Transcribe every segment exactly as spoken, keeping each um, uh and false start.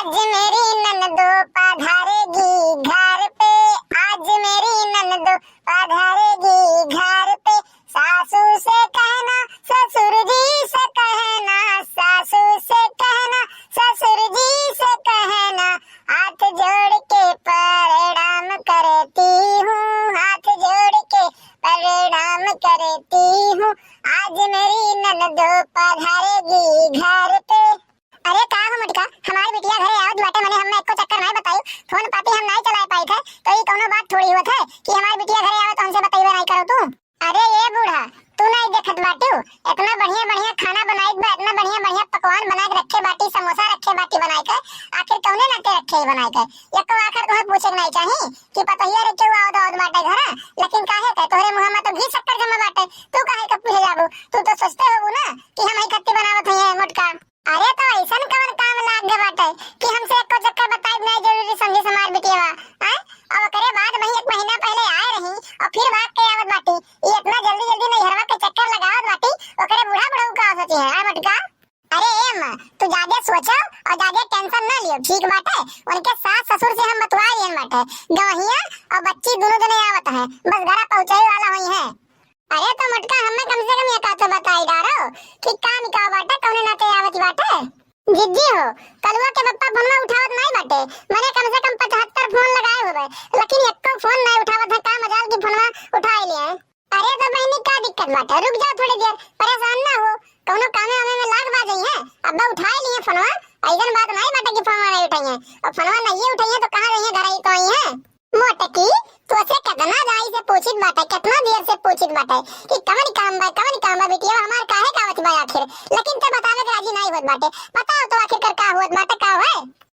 आज मेरी ननदो पधारेगी घर पे, आज मेरी ननदो पधारेगी घर पे। सासू से कहना, ससुर जी से कहना, सासू से कहना, ससुर जी से कहना, हाथ जोड़ के प्रणाम करती हूँ, हाथ जोड़ के प्रणाम करती हूँ। आज मेरी ननदो पधारेगी घर पे। अरे का हो मोटका, हमार बिटिया घरे आवत बाटे, मने हम्मे एको चक्कर नाई बताई, फोन पाती हम नाई चलाए पाइत है, तो ई कौनो बात थोड़ी होत है कि हमार बिटिया घरे आवे तो हमसे बतइबे नाई करो तू। अरे ए बूढ़ा, तू नाई देखत बाटिउ, इतना बढ़िया बढ़िया खाना बनाइत बा, इतना बढ़िया बढ़िया पकवान बनाए के रखे बाटी, समोसा रखे बाटी बनाए के, आखिर कौने नाते रखे ही बनाए के? एको आखिर तुम्हें पूछे के नाई चाही कि पतोहिया रे क्यों आवत आवत बाटे घर, लेकिन काहे के तोहरे मुँह में तो घी शक्कर जमा बाटे, तू काहे के पूछे जाबू? तू तो सोचते होबू ना कि हम ही खत्ती बनावत हई मोटका। अरे तो ऐसन कवन काम लाग गए बाटे कि हमसे एको चक्कर बताइब नाई जरूरी समझी हमार बिटिया, हैं? और ओकरे बाद वही एक महीना पहले आए रही और फिर भाग के आवत बाटी। ये इतना जल्दी जल्दी नैहरवा के चक्कर लगावत बाटी, ओकरे बूढ़ा बुढ़ऊ का सोची है, आ मोटका? अरे ए अम्मा, तू ज्यादा सोचो और ज्यादा टेंशन ना लियो, ठीक बाटे? उनके सास ससुर से हम बतवा लियन बाटे, गवहिया और बच्ची दोनों जने आवत हैं, बस घरा पहुँचे वाला हुई हैं। अरे तो मोटका, हमें कम से कम ये का तो बताई डारो कि काम का बाटे, कौने नाते आवत बाटे? जिज्जी हो, कलुआ के पप्पा फोनवा उठावत नाई बाटे, मने कम से कम पचहत्तर फोन लगाए होबे, लेकिन एको फोन नाई उठावत है, का मजाल की फोनवा उठाए लिए। अरे तो बहनी, का दिक्कत बाटे, रुक जाओ थोड़ी देर, परेशान ना हो, कौनो कामे वामे में लाग बा जाई है, अब्बा उठाए लिए फोनवा, ऐसन बात नाई बाटे कि फोनवा नाई उठाई है, और फोनवा नाई उठाई है तो कहाँ जाई है, घर आई तो आई है। मोटकी, तोसे कितना दाई से पूछित बाटे, कितना देर से पूछित बाटे कि कवन काम बा, कवन काम बा बिटिया हमार, काहे का आवत बा आखिर, लेकिन ते बतावे के राजी नाई होत बाटे। बताओ तो आखिर कर का होत बाटे, का है?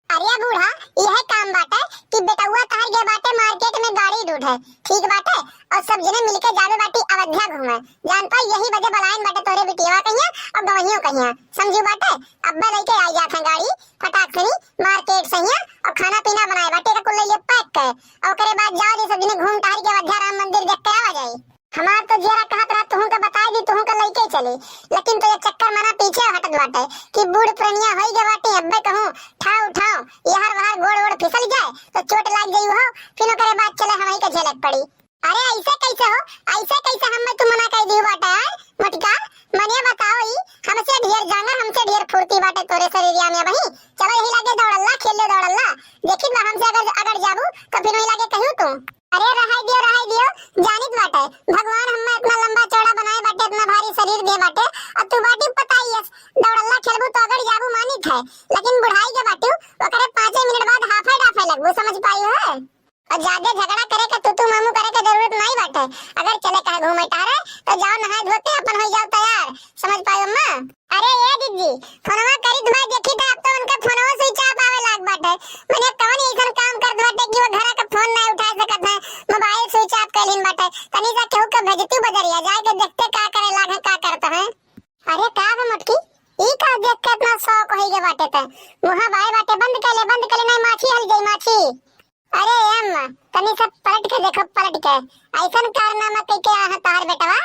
अरे बूढ़ा, यह काम बाटे कि बेटउआ तहार गए बाटे मार्केट में गाड़ी ढूंढे, ठीक बाटे, और सब जने मिलके जावे बाटी अयोध्या घूमे। जान पाई यही वजह बलाइन बाटे तोरे बिटिया कहिया और गवहियों कहिया, समझू बाटे? अब्बा लेके आई जात है गाड़ी फटाक से नी मार्केट से हिया, और खाना पीना बनाए बाटे का कुल ले पैक कर, और ओकरे बाद जाओ जी सब जने घूम टहर के अयोध्या राम मंदिर देख के आवा जाए। हमार तो जियरा कहत रहा तुहू का बताई दी, तुहू का लेके चली, लेकिन तो ये चक्कर मना पीछे हटत बाटे कि बूढ़ पुरनिया होई गए बाटे, अब्बे कहूँ ठाव उठाओ, यहर वहर गोड़ वोड़ फिसल जाए तो चोट लाग जाई हो, फिर ओकरे बाद चले हमही के झेलक पड़ी। अरे ऐसे कैसे हो, ऐसे कैसे हमें तू मना कर दी बाटे, हैं? मोटका, मने बताओ ई, हमसे ढेर जाना, हमसे ढेर फुर्ती बाटे तोरे शरीरिया में बही। चलो यही लागे दौड़ल्ला, खेल ले दौड़ल्ला। देखी बा हमसे अगर, अगर जाबू तो फिर वही लागे कहू तू। अरे रहाई दियो, रहाई दियो, जानित बाटे भगवान हमें इतना लंबा चौड़ा बनाए बाटे, इतना भारी शरीर दे बाटे, और तू बाटी पताई है, दौड़ल्ला खेलबू तो अगर जाबू मानित है, लेकिन बुढ़ाई के बाटू ओकरे पाँचे मिनट बाद हाफे डाफे लगबू, समझ पाई हो? और ज्यादा झगड़ा करे के, तू तू मामू करे के जरूरत नाई बाटे। अगर चले कहे घूमे टहरे तो जाओ नहाए धो के अपन हो जाओ तैयार, समझ पाई अम्मा? अरे ए दीदी, फोनवा करी तुम्हारे देखी तो अब तो उनका फोनवा स्विच ऑफ आवे लाग बाटे। मने कौन ऐसन काम कर बाटे कि वो घरा का फोन ना उठा सकत है, मोबाइल स्विच ऑफ कर लीन बाटे। तनी सा केहू के भेजती बजरिया जाए के देखते का करे लाग है, का करता है। अरे का बे मोटकी, ई का देख के इतना शौक होई गए बाटे ते? मुँह बाए बाटे, बंद कर ले, बंद कर ले, नहीं माछी हल जाई माछी। अरे अम्मा, तनी सब पलट के देखो, पलट के। ऐसन कारनामा कह के यहाँ तोहार बेटवा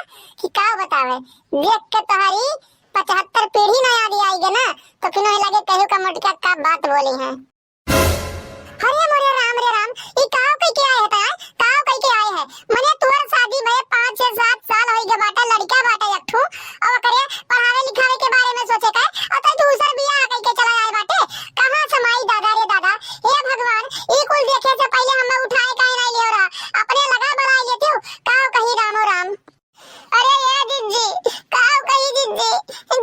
कि का बतावे। देख के तोहारी पचहत्तर पीढ़ी ना याद आई गे ना, तो फिर वही लगे कहू का मोटका का बात बोली है। अरे मोरे राम रे राम, ई काव कह के आए है तैयार, काव कह के आए है? मने तोर शादी भये पाँच छह सात साल होई गए बाटे, लड़का बाटे एक ठू, और ओकरे पढ़ावे लिखावे के बारे में सोचे का, और तू दूसर बियाह कह के चला आए बाटे। कहाँ से माई दादा रे दादा, हे भगवान, ई कुल देखे से पहले हमें उठाए काहे नहीं लियो रहा, अपने लगा बना लेती हूँ, काव कही रामो राम। अरे ए जिज्जी, काव कही जिज्जी,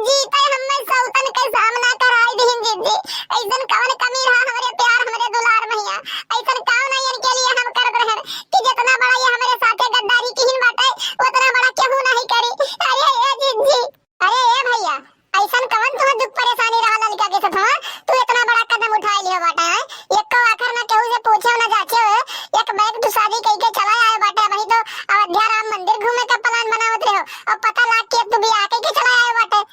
जी पे हमें सौतन के सामना कराई दीन जिज्जी। ऐसन कवन कमी रहा हमरे प्यार, हमरे दुलार मैया, ऐसन काव नहीं इनके लिए हम करत रहन कि जितना बड़ा ये हमरे साथे गद्दारी किहिन बाटे, उतना बड़ा केहू नहीं करी। अरे ए जिज्जी, अरे ए भैया, ऐसन कवन तुम्हें दुख परेशानी रहा लड़का के साथ, हाँ? तू इतना बड़ा कदम उठा लियो बाटे, हैं? एको आखर ना केहू से पूछे ना जाचे हो, एक बैग तू शादी कई के चला आए बाटे, वही तो अयोध्या राम मंदिर घूमे का प्लान बनावत रहो, और पता लाग के तू बियाह कई के चला आए बाटे।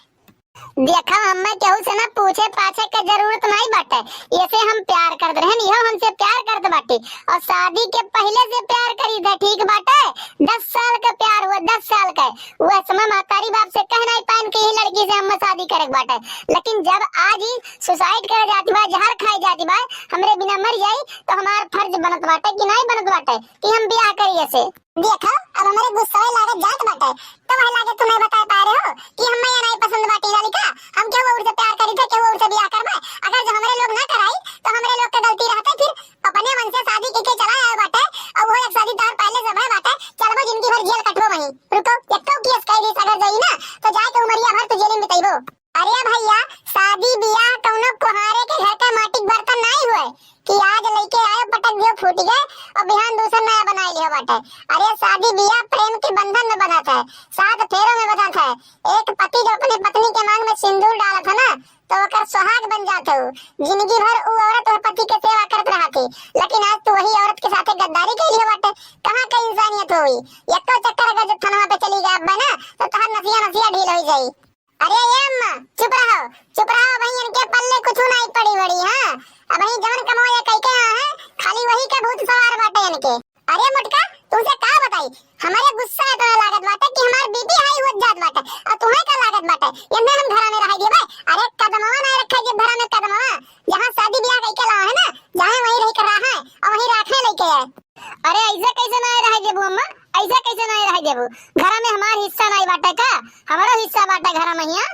देखा, हमें केहू से ना पूछे पाछे के जरूरत ना नाई बाटे, एसे हम प्यार करत रहन, इहो हमसे प्यार करत बाटे। और शादी के पहिले से प्यार करी थे, ठीक बाटे, दस साल के प्यार हुआ, दस साल के। वह समय महतारी बाप से कह नाई पाएन कि ई लड़की से हम शादी करे के बाटे, लेकिन जब आज ही suicide करे जाती बा, जहर खाए जाती बा, हमरे बिना मर जाई, तो हमार फर्ज बनत बाटे कि नाई बनत बाटे कि हम बियाह करी एसे? देखो, अब हमरे गुस्सा लागत जात बाटे, तो वह लागे तुम्हें बता पा रहे हो कि हमें ये नाई पसंद बाटी लड़का, हम केहू और से प्यार करी थे, केहू और से बियाह करबे। अगर जो हमरे लोग ना कराई, तो हमरे लोग के गलती रहते, फिर अपने मन से शादी के, के चला आए बाटे, और वो एक शादी तार पहले से भय बाटे, चलबो जिंदगी भर जेल कटबो वहीं। रुको, एक तो केस कह दी अगर जाई ना, तो जाए के उमरिया भर तू जेल में बिताइबो। अरे भैया, शादी बियाह कौनो कुहारे के घर का माटी के बर्तन नाई हुए कि आज लइके आयो, पटक दियो, फूट गए और बिहान दूसर नया बनाए लियो बाटे। अरे शादी बियाह प्रेम के बंधन में बंधत है, सात फेरों में बंधत है। एक पति जब अपने पत्नी के मांग में सिंदूर डालत है ना, तो ओकर सुहाग बन जात हो। जिंदगी भर उ औरत वह पति के सेवा करत रहत ही, लेकिन आज तू वही औरत के साथे गद्दारी कइले बाटे। कहाँ का इंसानियत होई? एको चक्कर अगर जब थानवा पे चली गया अब्बा ना, तो तहर नसिया नसिया ढील हो जाई। अरे ए अम्मा, चुप रहो, चुप रहो, अबहीं इनके पल्ले कुछु नाई पड़ी बड़ी, हाँ? अबहीं जवन कमवा ये कइके आए हैं, खाली वही के भूत सवार बाटे इनके। अरे मोटका, तुमसे का बताई, हमरे गुस्सा इतना लागत बाटे कि हमार बीपी हाई होत जात बाटे, और तुम्हें का लागत बाटे, एन्ने हम घरा में रह देबे? अरे कदमवा ना रखे जे घरा में कदमवा, जहाँ शादी बियाह कइके लावा है ना, जहाँ वहीं रह के रहा है, और वहीं राखे लइके आए। अरे ऐसे कैसे ना रह देबू अम्मा, ऐसे कैसे ना रह देबू? घरा में हमार हिस्सा नाई बाटे का? हमरो हिस्सा बाटे घरा में हिया।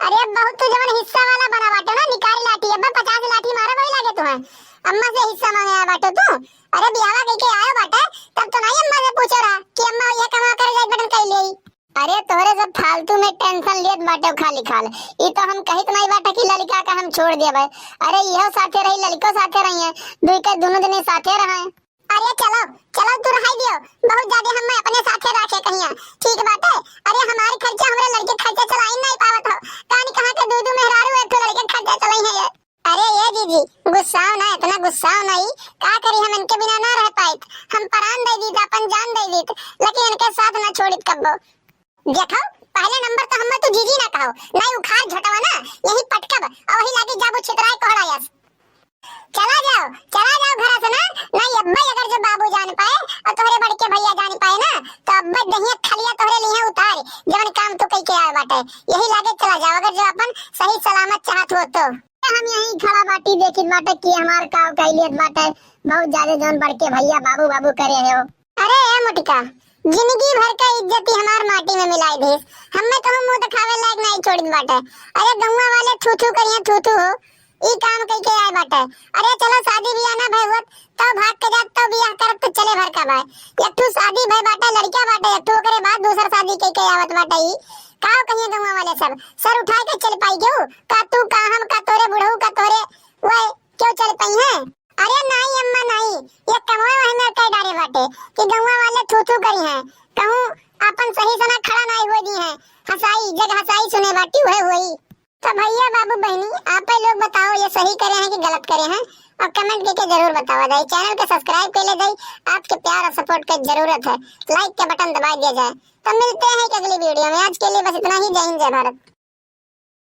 अरे बहुत तू जवन हिस्सा वाला बना बाटे ना, निकाल लाठी, अब्बा पचास लाठी मारे वही लागे तुम्हें। अम्मा से हिस्सा मांगे आया बाटे तू? अरे बियाह कइके आयो बाटे, तब तो नाई अम्मा से पूछो रहा कि अम्मा ये कमा करे जाए बटन कह ले। अरे तोहरे सब फालतू में tension लेत बाटे खाली खाल। ई तो हम कहित नाई बाटे कि लड़का का हम छोड़ देबे। अरे इहो साथे रही, लड़को साथे रही है, दुई के दोनों जने साथे रहे। अरे चलो, चलो तू रहाई दियो, बहुत ज्यादा हम अपने साथे राखे कहिया, ठीक बाटे। अरे हमारी खर्चा, हमरे लड़के खर्चा चलाई नाई पावत हो, कहानी कहाँ के दू दू मेहरारू एक ठो लड़के खर्चा चलाई है ये। अरे ए जीजी, गुस्साओ ना, इतना गुस्साओ ना, ई का करी, हम इनके बिना ना रह पाइत, हम परान दे दीत, अपन जान दे दीत, लेकिन इनके साथ ना छोड़ित कब्बो। देखो, पहले नंबर तो हम्मा तू जीजी ना कहो, नाई उखाड़ झोटवा ना, यही पटकब, और वही लागी जाबू छितराए कोहड़ा यस। चला जाओ, चला जाओ घरा से ना, नाई अब्बे अगर जो बाबू जान पाए और तोहरे बड़के भैया जान पाए ना, तो अब्बे दहिया खलिया तोहरे लिए उतार, जवन काम तू कइके आए बाटे, यही लागे चला जाओ, अगर जो अपन सही सलामत चाहत हो तो। हम यहीं खड़ा बाटी, देखित बाटे कि हमार काव कइलियत बाटे। बहुत ज्यादा जौन बड़के भैया बाबू बाबू करे हो। अरे ए मोटका, जिंदगी भर का इज्जत ही हमार माटी में मिलाई देस। हमें तो मुंह दिखावे लायक नहीं छोड़ित बाटे। अरे गौवा वाले थू थू करिए, थू थू हो। ई काम कइके आए बाटे। अरे चलो शादी बियाह ना भय होत, तब भाग के जात, तब बियाह करत तो चले भर का भाई। एक ठू शादी भय बाटे, लड़का बाटे, एक ठू ओकरे बाद दूसर शादी कइके आवत बाटे। ई काव कहिए गौवा वाले सब, सर उठा के चल पाई क्यों? का तू, का हम, का तोरे बुढ़ऊ, का तोरे वह क्यों चल पाई है? अरे नाई अम्मा नाई, ये कमवा वही में कह डारे बाटे कि गौवा वाले थू थू करी हैं, कहूँ अपन सही सना खड़ा नाई हुए दी हैं, हंसाई जग हंसाई सुने बाटी हुए हुई। तो भैया बाबू बहनी, आप ही लोग बताओ ये सही करे हैं कि गलत करे हैं, और comment करके जरूर बतावा जाए। Channel के subscribe कर ले जाए, आपके प्यार और support की जरूरत है, like का button दबा दिया जाए। तो मिलते हैं एक अगली video में, आज के लिए बस इतना ही। जय हिंद, जय भारत।